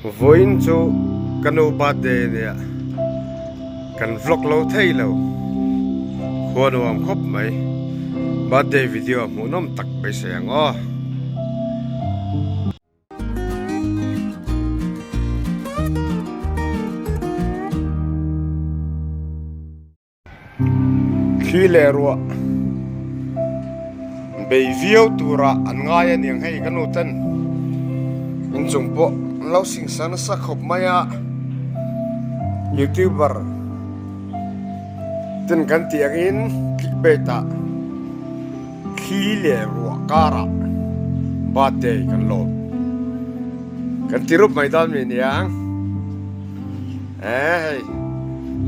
Vawiin chu ka nu birthday nia kan vlog lo thei lo khua nuam khawp mai birthday video hmuhnawm tak beisei ang aw. Thli leh ruah bei viau tura an ngai a niang hei ka nu ten inchung pawh an lo singsa nasa khawp mai a youtuber ten kan tih angin clickbait ah thli leh ruah karah birthday kan lawm kan ti rup mai dawn mi niang. Eh hei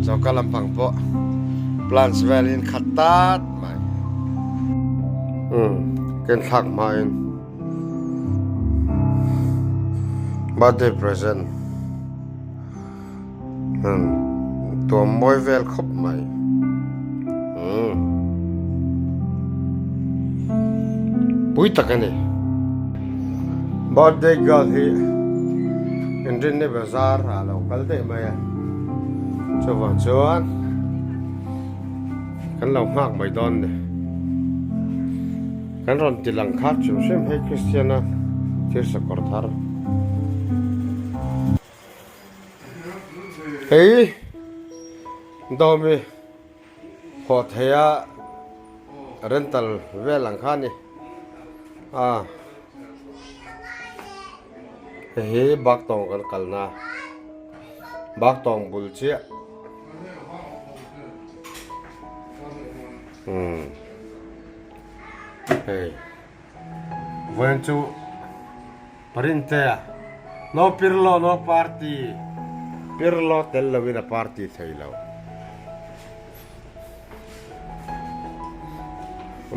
choka lampang pawh plants vel in khat tat mai umm ken thlak hma in birthday present umm tuam mawi vel khawp mai umm pui tak a ni birthday girl hi. Inrinni bazar ah lo kal daih mai a, chuvang chuan kan lo nghak mai dawn ni. Kan rawn ti lang khat hrim hrim hei Kristiana thil sakawr thar. Hei dawmi haw theia rental vel ang kha a ni a. Hei hi Baktawng kan kalna Baktawng bul chiah umm hei vawiin chu Parintea no Pirlo no party Pirlo tel lovin a party thei lo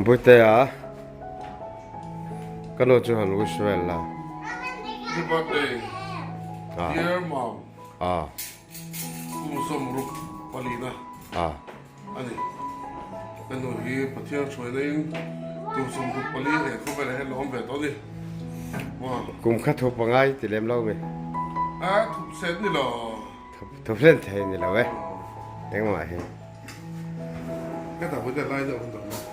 Buitea. Ka nu chu han wish vel la. Happy birthday dear mom. Kum sawmruk palina a ni. Ka nu hi Pathian hruaina in kum 64 he khawvel ah hian la awm ve tawh a ni. Kum kha thup a ngai ti lem lo mi. A thup set ni lo. Thup hlen thei ni lo e. Engmah hi. Ka ta pawh lai deuh hun tak maw.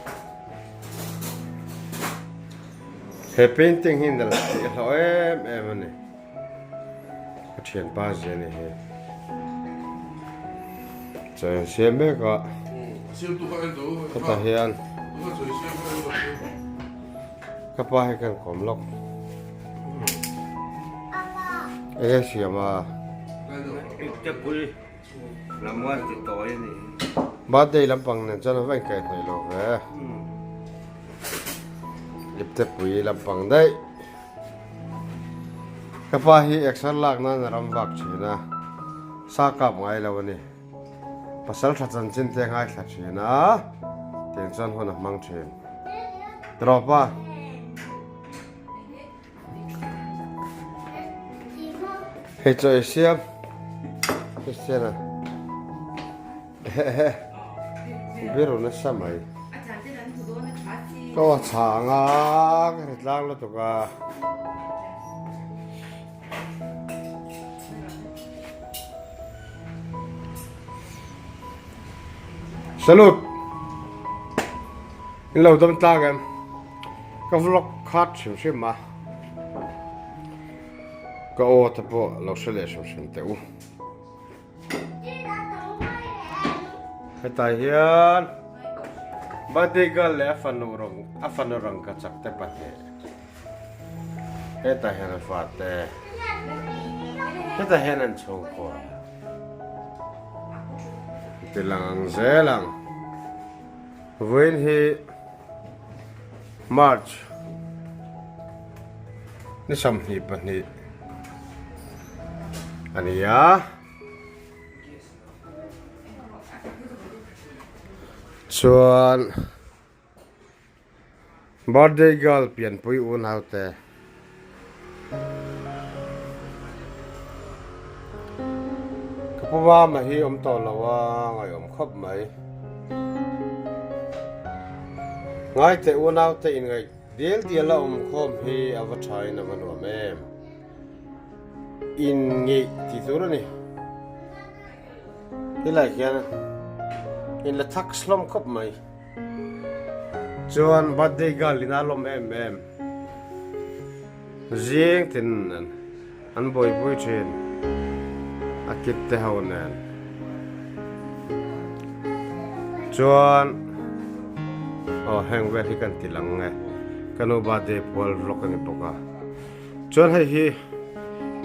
He painting hi nalh tih a hlauh em em a ni. Ka thianpa zia ni hi. Chaw an siam mek a. Hetah hian ka pa hi kan kawm lawk. Enge siam a? Birthday lampang nen chuan a va inkaih hnaih lo ve. Iptepui lampang daih. Ka pa hi exer lak nan a ram vak thin a, sa kap ngai lo a ni. Pasal tha chanchin te a ngaithla thin a, tiang chuan hun a hmang thin. Tiraw pa? Hei chaw ei siam Christiana biru nasa mai ka aw chhang a ka hre tlang lutuk a. Salute in lo dam tlang em. Ka vlog khat hrim hrim a, ka aw te pawh lo hre leh hrim hrim teh u. Hetah hian birthday girl leh a fanu rawng a fanu rangkachak te pahnih hetah hian a fate hetah hian an chhungkua ti lang ang zel ang. Vawiin hi March ni 22 a ni a. Chuan birthday girl pianpui unaute ka pu mama hi awm tawh lo a ngaihawm khawp mai. Ngaite unaute inngaih dial dial a awm khawm hi a va thain a va nuam em. inngeih tih tur a ni. Helaiah hian in la thak hlawm khawp mai. Chuan birthday girl in a lawm em em. Zing tin an buaipui thin a kit te ho nen. Chuan aw heng vel hi kan ti lang nge ka nu birthday pual vlog a ni bawk a. Chuan hei hi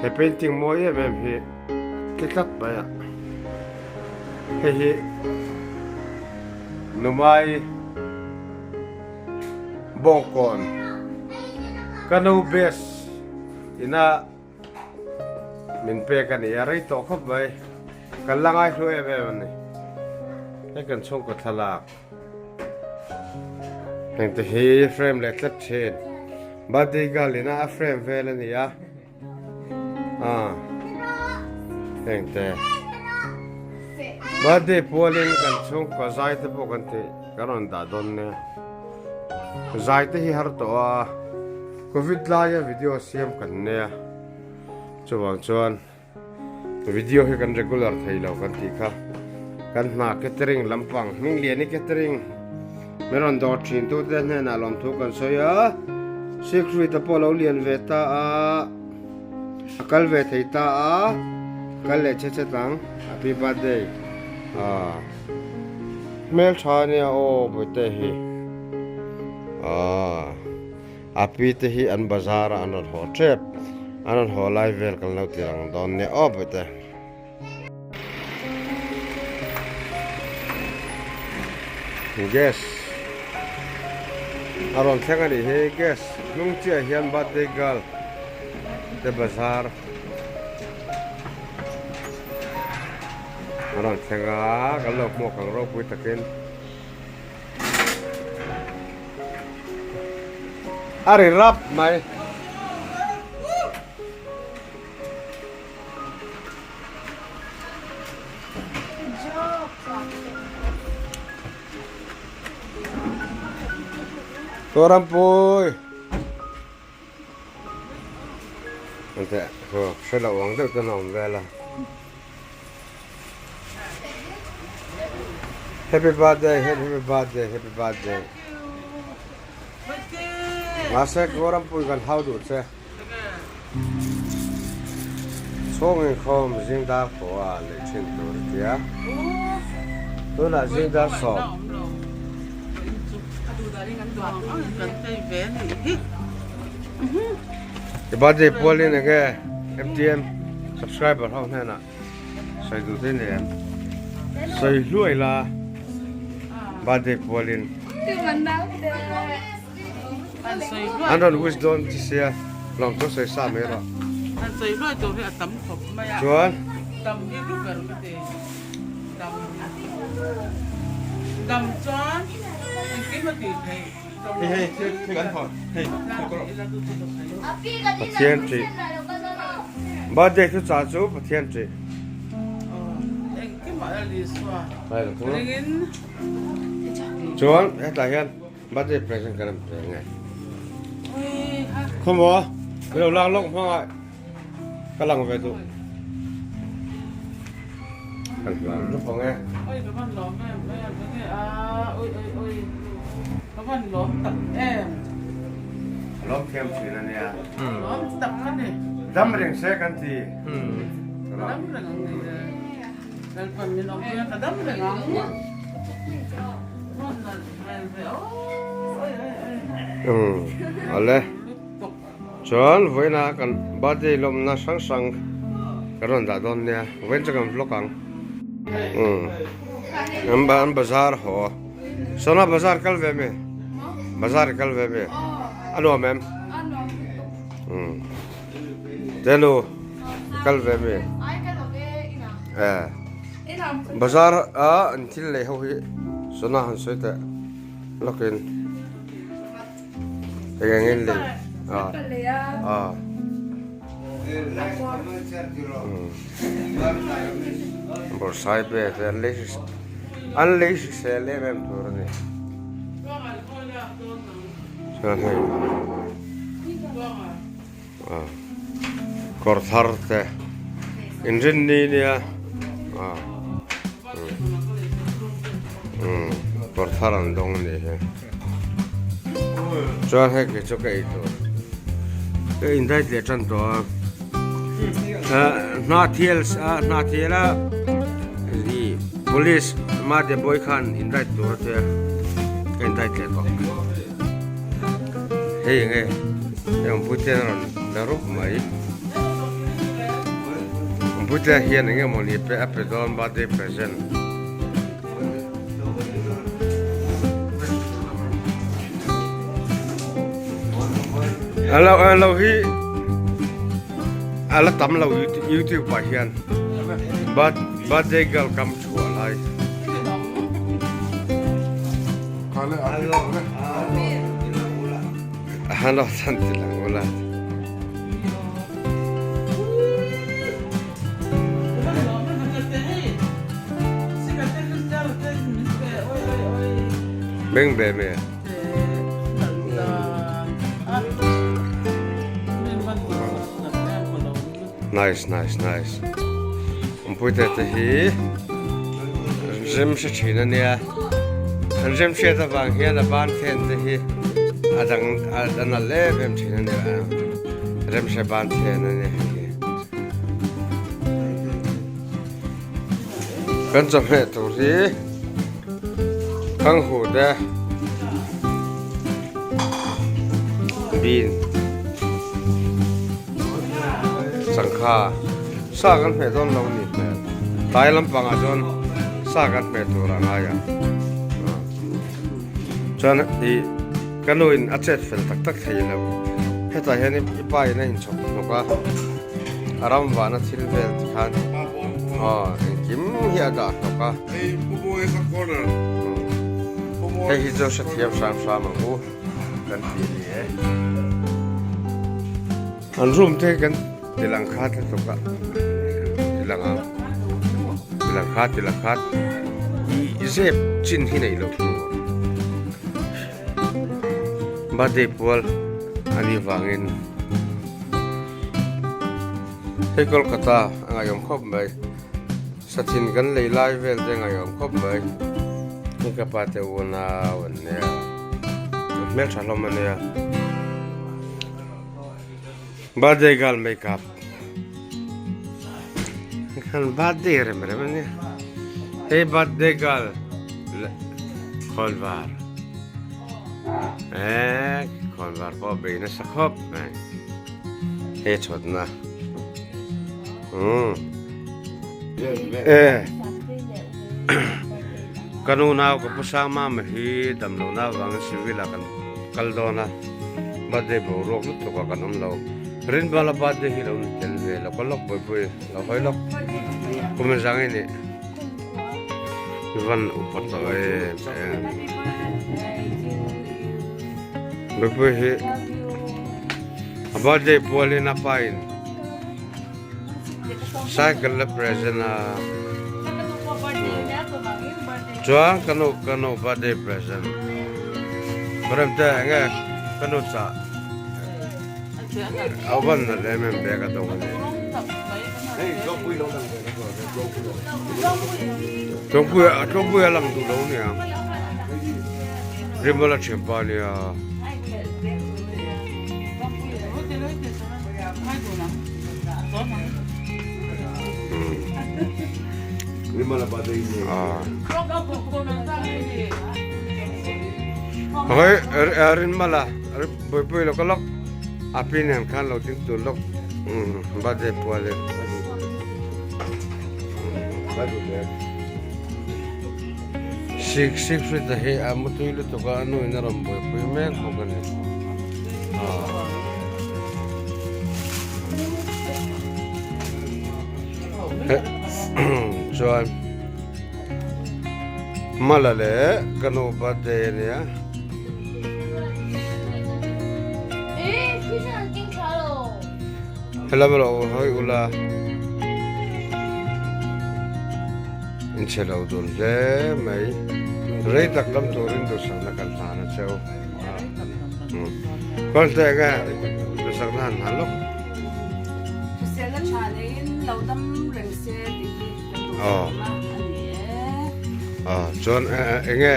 he painting mawi em em hi tli tlat mai a hei hi Numai Bawngkawn ka nu best ina min pek a ni a rei tawh khawp mai kan la ngaihlu em em a ni hei kan chhungkaw thlalak. Hengte hi frame leh tlat thin birthday girl ina a frame vel a ni a ah hengte birthday pualin kan chhungkaw zai te pawh kan tih kan rawn dah dawn nia zai te hi har tawh a covid laia video siam kan nia chuvang chuan. Video hi kan regular thei lo kan tih kha kan hna catering lampang hming lian i catering min rawn dawr thin tu te hnenah lawmthu kan sawi a Siegfried a pawh lo lian ve ta a a kal ve thei ta a kal leh che che tang happy birthday ah hmeltha ania aw bawihte hi ah. A pi te hi an bazar a an rawn haw tep, an rawn haw lai vel kan lo ti rang dawn nia aw bawihte. Gas a rawn thleng a nih hi, gas hnung chiah hian birthday girl te bazar a rawn thleng a, kan lo hmuak ang ropui takin. A ri rap mai. Tawrampui. Ante hre lo ang deuh ten a awm vel a. Happy birthday, happy birthday, happy birthday. Mahse Gorampui kan hau duh che. Chhung inkhawm zingdar pawh a lei thin tur a tia. Tunah zingdar sawm. I birthday pualin enge MTM subscriber ho hnenah sawi duh te nei em? Sawi hluai la birthday pualin. An rawn wish dawn chi sia lawmthu sawi sa mai rawh. Chuan. Pathian ṭih Birthday chu chah chu Pathian ṭih. Chuan hetlai hian birthday present kan rawn pe nge. Khawmaw min lo lak lawk hmangah ka lang ve duh. Kan hlan lup ang e. Oi ka van lawm em em enge a oi oi oi ka van lawm tak em. A lawm thiam thin a nia. Lawm tak a ni. Dam reng se kan ti. Ka dam reng ang ni e. Lalpan min awm pui a ka dam reng ang. Rawn nalh hmel ve aw oi oi oi. Umm ale. Chuan vawiinah kan birthday lawmna hrang hrang kan rawn dah dawn nia vawiin chu kan vlog ang umm an an bazar haw sawna bazar kal ve mi bazar i kal ve mi a nuam em umm tenu i kal ve mi eh bazar a an thil lei ho hi sawna han sawi teh lawkin. Eng engin lei a a bawrhsai pe te an lei an lei hrisel em em tur a ni chuan hei a kawr thar te. Inrinni nia ah umm kawr thar an dawng a nih hi chuan hei kei chu ka ei tur ka indait leh tan tawh a hnathial hnathial a ih police mate bawi khan indait tur a tia ka indait leh tawh hei enge hei awmpui te an rawn la rup mai awmpui te hian enge mawni pe a pe dawn birthday present. Alo alo hi ala tam lo youtube ah hian birthday girl kam chhuah lai Halo chan ti lang ula. Beng ve me. Nice nice nice. Umpui te te hi rem hre thin a nia. An rem hriat avang hian a ban then te hi a dang a nalh em em thin a nia. Rem hre ban then a nia hei hi. Kan chawhmeh tur hi Khanghu te bean sangha sa kan hmeh dawn lo ni hmel tlai lampangah chuan sa kan hmeh tur a ngai a chuan ih ka nu in a chet fel tak tak thei lo hetah hian i pa in a inchhawp hnawk a a ram vana thil vel ti khan aw engkim hi a dah hnawk a. Hei Pu Mawi kha corner. Pu Mawi. Hei hi chu hrethiam hram hram ang u kan ti a ni e. An room te hi kan tilang khat lutuk a tilang ang tilang khat tilang khat i zep chin hi neih loh tur birthday pual a nih vangin hei Kolkata a ngaihawm khawp mai. Sachin kan lei lai vel te ngaihawm khawp mai. Hei ka pa te unau an nia. An hmeltha hlawm a nia. Birthday girl makeup. Khan birthday rem rem a nia. Hei birthday girl khawnvar. Eh khawnvar pawh bei nasa khawp mai. Hei chhawtna. Umm. Ka nu nau ka pu sang mama hi damlohna avangin civil ah kan kal dawn a birthday boruak lutuk ah kan awm lo Rinbala birthday hi lo ni tel ve lo ka lawk buaipui lo hawi lawk kum in zang i nih i van upa tawh em em buaipui hi a birthday pualin a pa in. Cycle la present a chuan ka nu ka nu birthday present parem te enge ka nu chah a van nalh em em bag a dawng a ni tlawngpui tlawngpui a lang duh lo nia Rimawla thianpa nia. Hoi rin mala buipui lo ka lok api nen khan lo ding tur lok birthday pual in sik sik frit a hi a mutui lutuk a anu in a rawn buaipui mek bawk a ni. Chuan Mala leh ka nu birthday a nia. Helam erawh hawi ula in chhe lo dun hle mai. Rei tak lam turin duhsakna kan hlan a cheu. Kawlte nge duhsakna han hlan lawk. Hriselna tha neiin. lo dam reng se tih hi kan duhthusam a a ni e. Aw chuan enge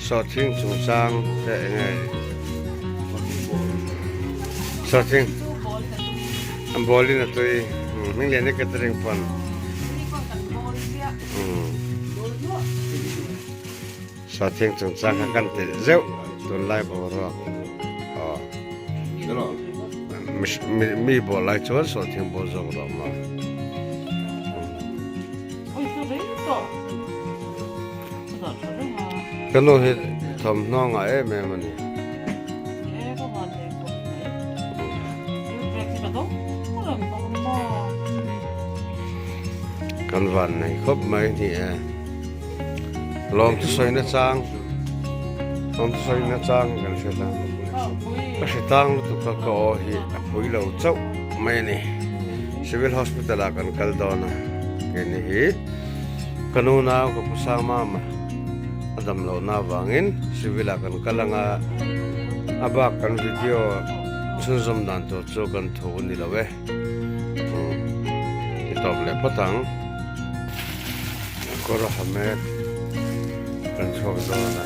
sawhthing chungchang te enge sawhthing bawl in a tui hming lian hi catering pawn sawhthing chungchang kha kan telh zeuh tunlai boruak aw mi bawl lai chuan sawhthing bawl zawk rawh maw. Ka nu hi thawmhnaw ngah em em a ni. Kan van nei khawp mai ni e. Lawm chu sawi na chang lawm chu sawi na chang kan hre tlang. Ka hre tlang lutuk a ka aw hi a phui lo chauh mai a ni. Civil Hospital ah kan kal dawn a keini hi ka nu nau ka pu sang mama a dam loh na avangin civil ah kan kal anga a bak kan video chhunzawm dan tur chu kan thu a ni lo e i tawp leh phawt ang kawr a ha mek kan chhuak dawn a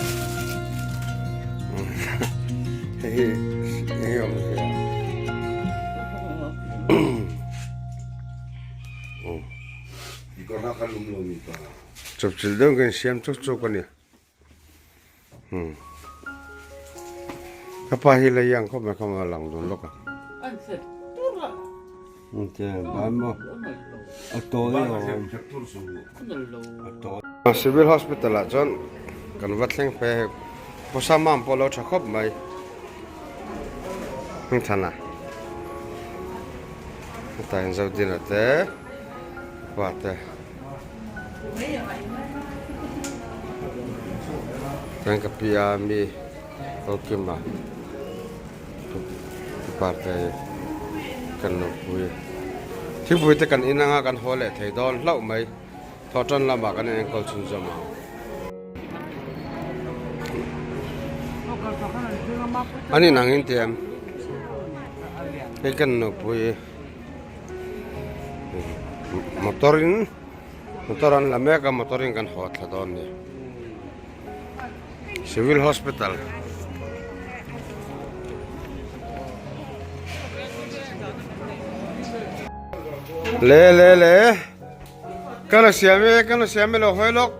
hei hi eng nge awmzia. Chawpchilh deuh kan siam chuk chuk a ni. Ka pa hi lei ang khawp mai khawp a lang dun lawk a. Civil Hospital ah chuan kan va thleng phei a hei pawsa mam pawh a lo tha khawp mai. Hmingthana hetah hian Zodina te pa te chuan ka pi a mi Rokima pa te kan lo pui thingpui te kan in anga kan haw leh thei dawn hlauh mai. Thawhtan lamah kan enkawl chhunzawm ang. An inang in tiam hei kan nupui motor in motor an la mek a motor in kan haw thla dawn ni civil hospital le le le. Ka la siam e, ka la siam e lo hawi lawk.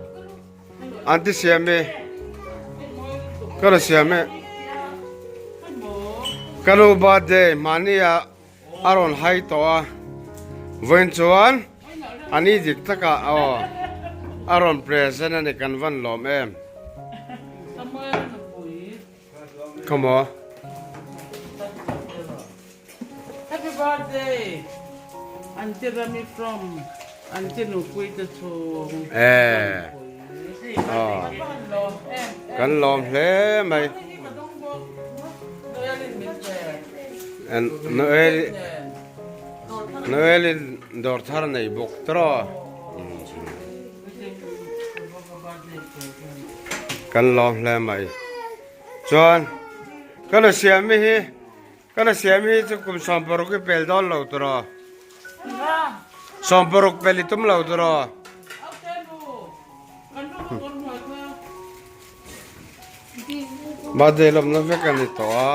An ti siam e. Ka la siam e. Ka nu birthday mahni ah a rawn hai tawh a. Vawiin chuan a ni dik takah aw a rawn present a ni kan van lawm em. Come on. Happy birthday Aunty Rami from Aunty Nupui te chhung. Eh. Oh. Kan lawm hle mai. Noel Noel in dawr thar nei bawk tawh. Kan lawm hle mai. Chuan ka la siam hi ka la siam hi chu kum 60 i pel dawn lo tawh. 60 pel i tum lo tawh. Birthday lawmna vek a ni tawh a.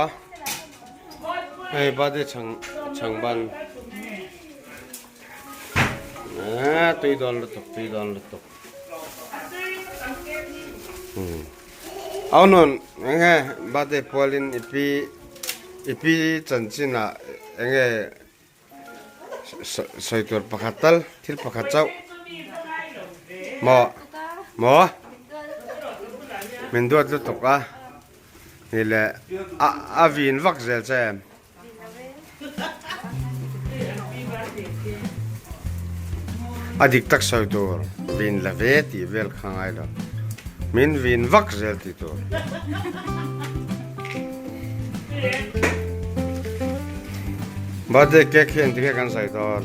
Hei birthday chhang chhang ban. Tui dawn lutuk tui dawn lutuk. Au nun enge birthday pualin i pi i pi chanchin ah enge sawi tur pakhat tal thil pakhat chauh maw maw min duat lutuk a ni le a a vin vak zel che em. A dik tak sawi tur vin la ve tih vel kha ngai lo. Min vin vak zel tih tur. Birthday cake hi engtikhe kan sawi dawn?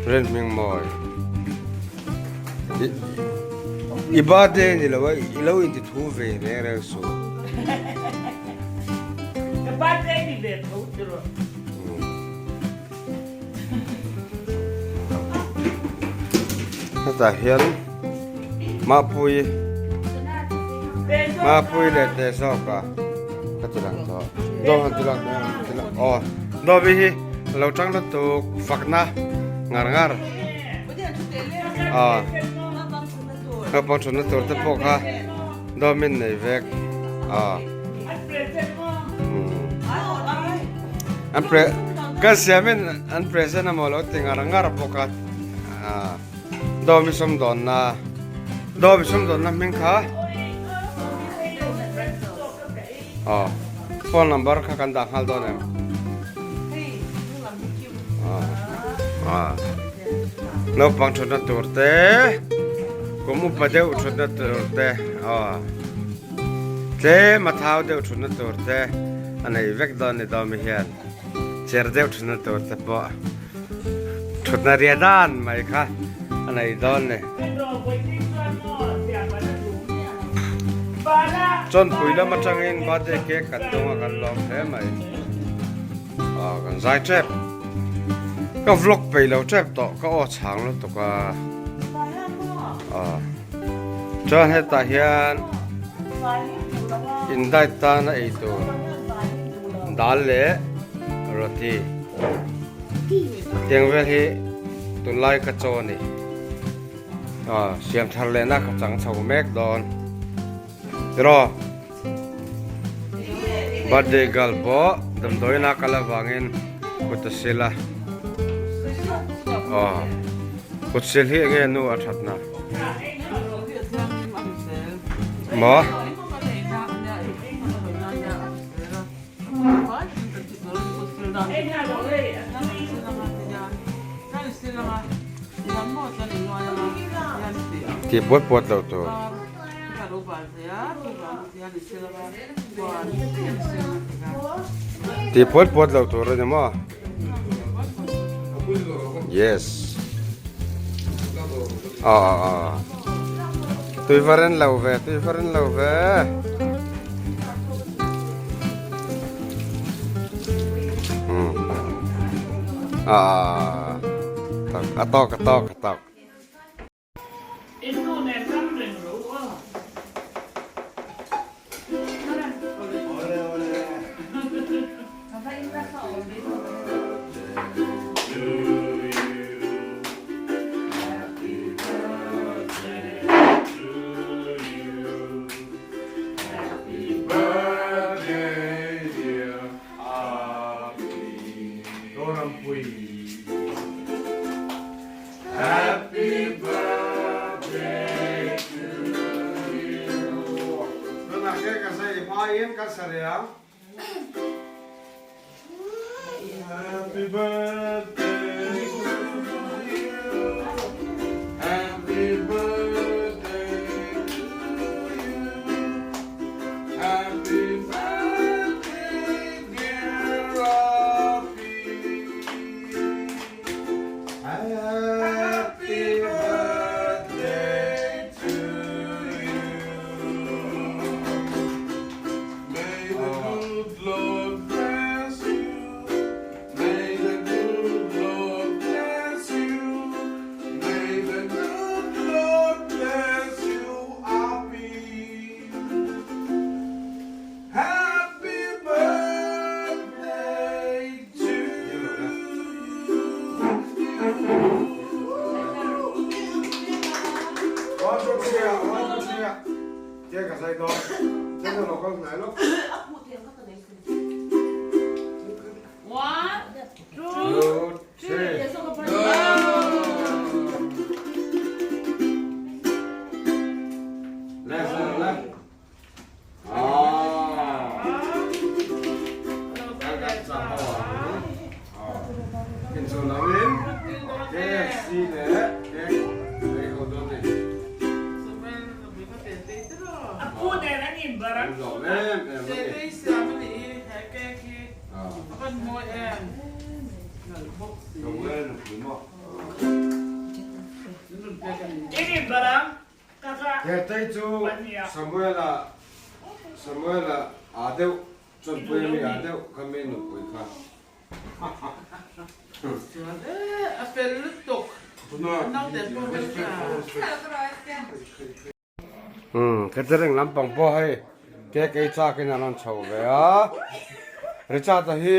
Rin hming mawi. I birthday ni lo a i lo inti thu ve reng reng suh. Ka birthday ni ve tho ti rawh. Hetah hian Mapuii Mapuii leh teh zawk a ka ti lang tawh Dawm han ti lang ti lang aw Dawmi hi a lo tang lutuk fakna ngar ngar aw naupang thutna tur te pawh kha Dawmin nei vek aw an pre kan siamin an present amaw lo ti ngar ngar bawk a. Dawmi sumdawnna Dawmi sumdawnna hming kha aw phone number kha kan dah nghal dawn em aw naupang thutna tur te kum upa deuh thutna tur te aw tlem a thau deuh thutna tur te a nei vek dawn ni Dawmi hian cher deuh thutna tur te pawh. Thutna ria dan mai kha a nei dawn ni. Chawnpui lam atangin birthday cake kan dawng a kan lawm hle mai. Aw kan zai tep. Ka vlog peih lo tep tawh ka aw chhang lutuk a. Aw chuan hetah hian in diet tan a ei tur dal leh roti. Tiang vel hi tunlai ka chaw a ni. Aw siam thar lehna ka chang chho mek dawn. Tiraw birthday girl pawh damdawiin a kal avangin kut a sil a. Aw kut sil hi enge nu a thatna? Maw? Tih puat puat lo tur. Tih puat puat lo tur a ni maw? Yes. Aw aw aw. Tui va ren lo ve, tui va ren lo ve. A tawk a tawk a tawk. Happy birthday to you. Happy birthday to you. Happy birthday dear Rafi. Happy birthday to you. May the good Lord bless you. May the good Lord bless you. May the good Lord bless you, Api. Happy birthday to you. One, two, three, one, two, three. Tia ka sai dawn. Tia ka lo kal hnai lawk. One, two, three. Le, le, le. Ah. Inchawlawin KFC leh cake ei ho dawn a ni. An lawm em em a ni. Tete chu Samuela Samuela aa deuh chawnpui ami aa deuh kha mi nupui kha. Chuan e a fel lutuk. Umm catering lampang pawh hei cake ei chak in an rawn chho ve a Richard a hi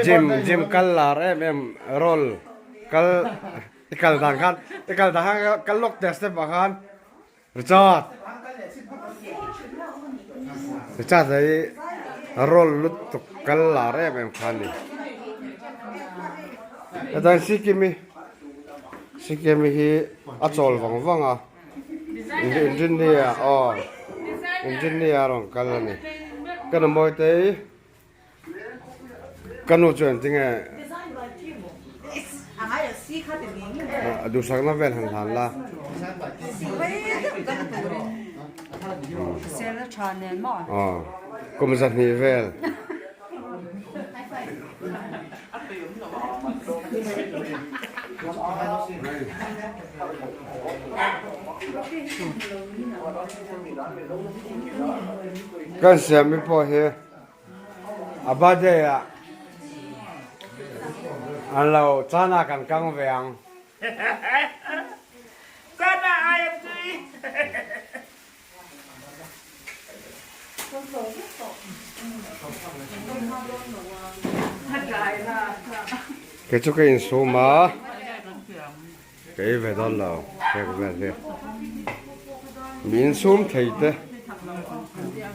gym gym kal lar em em roll kal i kal dan khan i kal dan khan kal lawk teh step ah khan Richard Richard a hi roll lutuk kal lar em em kha a ni hetiang Sikkim hi Sikkim hi a chawl vang vang a engineer aw engineer a rawn kal a ni ka nu Mawitei Ka nu chuan tinge duhsakna vel han hlan la. Kum zahnih vel. Kan siammi pawh hi. A birthday ah an lo caan ah kan kang ve ang. Caan ah ai an tui. Kei chu ka insum a, ka ei ve dawn lo cake vel hi. Mi insum thei te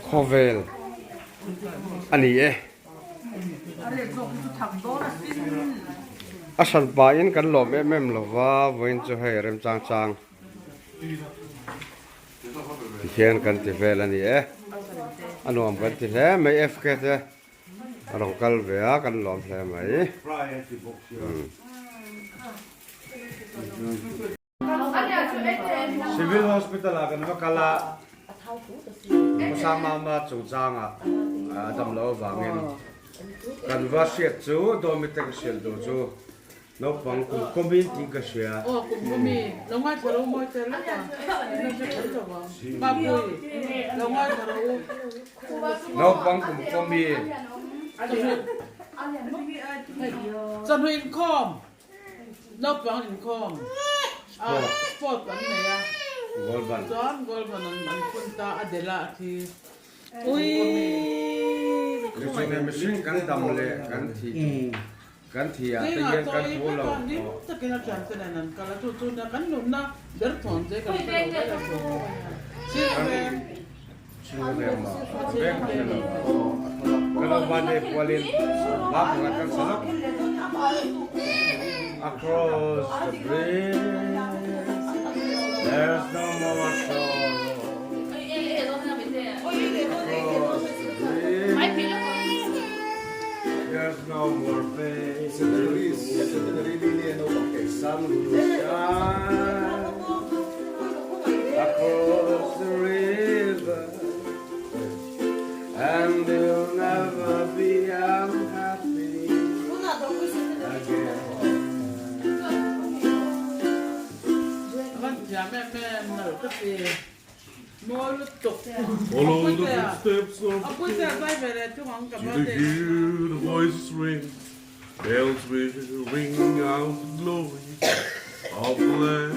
khawvel a ni e. A hran pahin kan lawm em em lo va, vawiin chu hei remchang chang tikhian kan ti vel a ni e. A nuam kan ti hle mai FK te a rawn kal ve a kan lawm hle mai. Civil Hospital ah kan va kal a, Khawsa Mama chungchangah a dam loh avangin kan va hriat chu Dawmi te ka hriat duh chu naupang kum kawmi tih ka hria. Aw kum kawmi, lo ngaithla ro mawi tel lek a, na hre kher lo ang. Mapui, lo ngaithla ro u. Naupang kum kawmi. Chawhnu inkhawm. Naupang inkhawm a sport an nei a, chuan goal ban an phun ta a Dela a thi. Nichhunga mihring kan dam leh kan thi kan thi ah te hian kan thu lo. Hlim takin a thiante nen an kal a, chu chu nia kan nunna derthawn che kan hre lo daih a chu. Chhing veng. Chhing veng maw? Veng ka hre lo. Ka lo birthday pualin hla pakhat kan sa lawk. Across the bridge there's no more sorrow Across the bridge there's no more pain Sun will shine Across the river And we'll never be unhappy again. A van thiam em em nalh ka ti. Mawi lutuk. Follow the footsteps of A puitea zai ve leh thung ang ka Till you birthday. hear the voices ring Bells will ring out the glory of the Lamb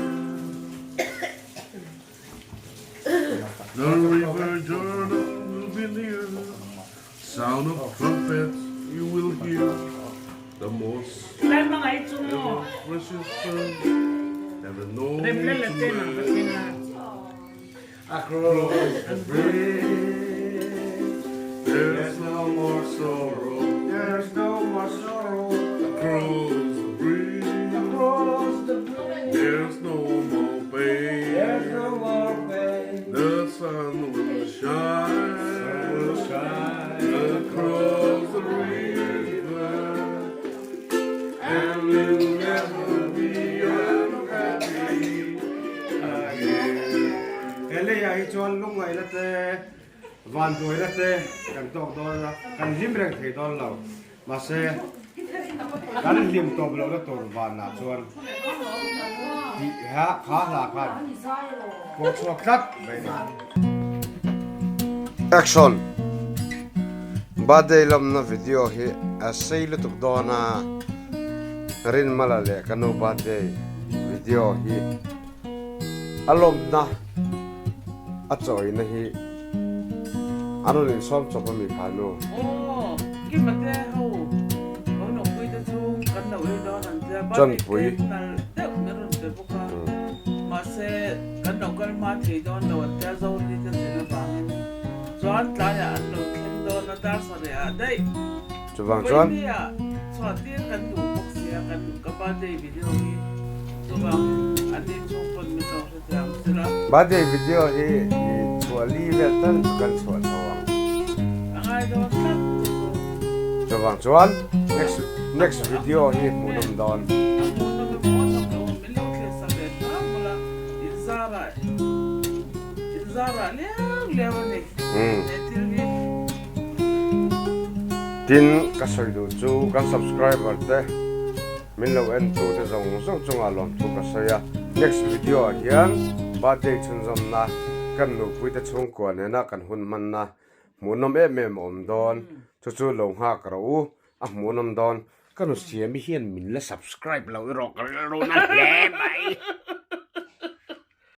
The river Jordan will be near Sound of trumpets you will hear The most ever precious son Ever known to man Across the bridge There's no more sorrow There's no more sorrow Across the bridge Across the bridge There's no more pain There's no more pain The sun will shine Sun will shine Across the river And we'll never be unhappy again. He leiah hi chuan lungngaihna te, vanduaina te kan tawk dawn a, kan hlim reng thei dawn lo. Mahse, kan hlim tawp lohna tur vanah chuan tih kha hla khan pawh chhuak tlat mai a ni. Action! Birthday lawmna video hi a sei lutuk dawn a. Rinmala leh ka nu birthday video hi a lawmna a chawina hi an rawn insawm chawp a mi kha nu. Aw, Kima te ho lo nupui te chu kan lo ei dawn an tia, birthday cake nalh deuh min rawn pe bawk a, mahse kan lo kal hma thei dawn lo an tia Zoni te zin avangin chuan tlaiah an lo thleng dawn a, dar sarih ah daih. Chuvang chuan. Vawinia chhuah tir kan duh bawk sia kan ka birthday video hi chuvangin an ni chhung pawn min lo hrethiam sela. Birthday video hi i chhuah li vel tal chu kan chhuah chho ang. A ngai dawn tlat chu chu. Chuvang chuan next next video hi hmuhnawm dawn. A hmuhnawm e hmuhnawm lo min lo thlir sak leh hram bawla in zarah in zarah liau liau a ni he thil hi. Tin, ka sawi duh chu kan subscriber te min lo en tu te zawng zawng chungah lawmthu ka sawi a, next video ah hian birthday chhunzawmna kan nupui te chhungkua nena kan hun hmanna hmuhnawm em em a awm dawn, chu chu lo nghak rawh u, a hmuhnawm dawn. Ka nu Siami hian min la subscribe lo erawh ka rilru na hle mai.